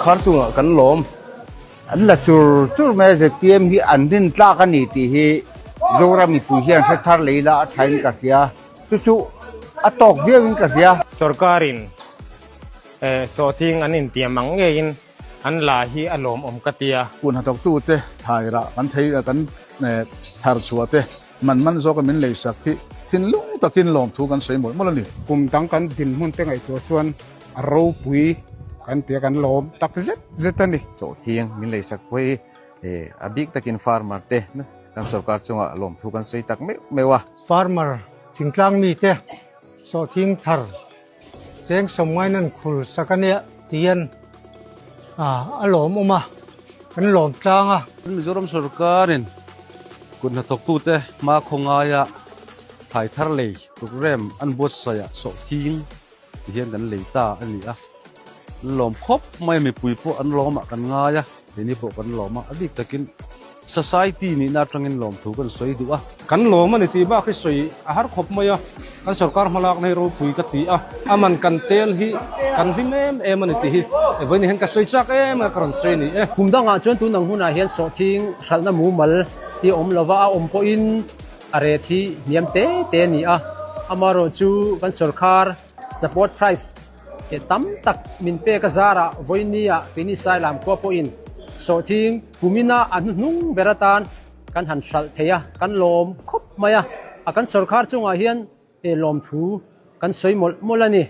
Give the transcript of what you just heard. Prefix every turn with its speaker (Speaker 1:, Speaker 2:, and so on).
Speaker 1: Sorkhar chungah kan lawm.
Speaker 2: An la chur chur mai a, zpm hi an rin tlak a ni tih hi Zoram mipui hian hre thar lei la a thain ka hria. Chu chu a tawk viauin ka hria.
Speaker 3: Sorkarin sawhthing an intiam ang ngeiin an la hi a lawmawm ka tia.
Speaker 4: Kun hnathawktute thairah kan thei kan thar chhuah te man man zawka min leisak hi thinlung takin lawmthu kan sawi mawlh mawlh a ni.
Speaker 5: Kum dang kan dinhmun te ngaihtuah chuan a ropui kan tia kan lawm tak zet zet a ni.
Speaker 6: Sawhthing min leisak pawh hi a bik takin farmer te kan sorkar chungah lawmthu kan sawi tak meuh meuh a.
Speaker 7: Farmer thingtlang mite sawhthing thar Cheng sawmngain an khul sak a nia tihian a lawmawm a, kan lawm tlang a.
Speaker 1: Mizoram sorkarin kut hnathawktute hma khawngaia thlai thar lei program an buatsaihah sawhthing ti hian kan lei ta a ni a, an lawm khawp mai a, mipui pawh an lawmah kan ngai a, keini pawh kan lawm a, a bik takin Society nihna atangin lawmthu kan sawi duh a.
Speaker 5: Kan lawm a ni tih bak hi sawi a har khawp mai a, kan sorkar hmalakna hi ropui ka ti a, a man kan tel hi kan hlim em em a ni tih hi vawiin hian ka sawi chak em a ka rawn sawi a ni e.
Speaker 8: Kum dangah chuan tun ang hunah hian sawhthing hralhna mumal hi a awm lova, a awm pawhin a ret hi hniam te te a ni a, amaherawhchu kan sorkar support price He tam tak min pek a zarah vawinia keini Sailam khua pawhin sawhthing kumina a hnuhnung ber atan kan han hralh thei a, kan lawm khawp mai a, a kan sawrkhar chungah hian lawmthu kan sawi mawlh mawlh a ni.